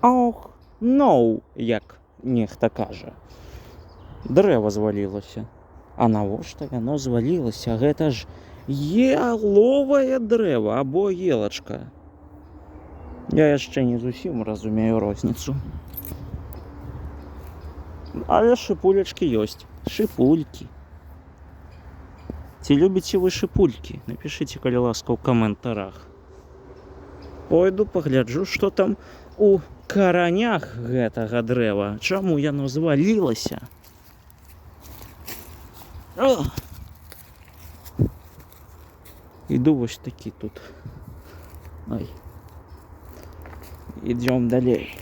Ох, ноу, як нехта кажа. Дрэва звалілася. А навошта яно звалілася? Гэта ж еловае дрэва або елачка. Я яшчэ не зусім разумею розніцу. Але шыпулечкі ёсць. Шыпулькі. Ці любіце вы шыпулькі? Напішыце, калі ласка, ў каментарах. Пойду пагляджу, што там у каранях гэтага дрэва. Чаму яно звалілася? О! Іду вось такі тут. Ой. Ідзём далей.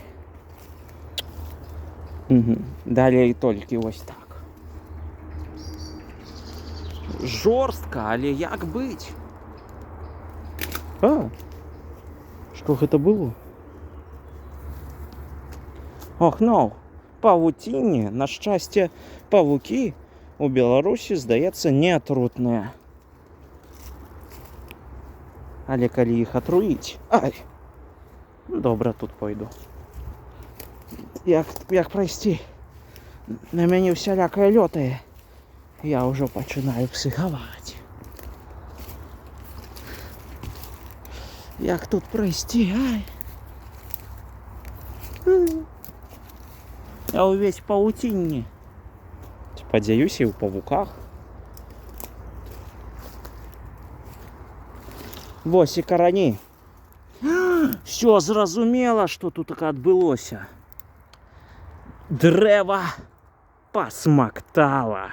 Угу. Далей толькі вось так. Жорстка, але як быць? А! Што гэта было? Ох, ну, павуцінне, на шчасце, павукі у Беларусі, здаецца, не атрутныя. Але калі іх атруіць. Ай! Добра, тут пойду. Як прайсці? На мяне ўсялякае лётае. Я ўжо пачынаю псіхаваць. Як тут прайсці, ай? Я ўвесь павуцінні. Спадзяюся, і ў павуках. Вось і карані. Всё зразумела, што тут адбылося. Дрэва пасмактала.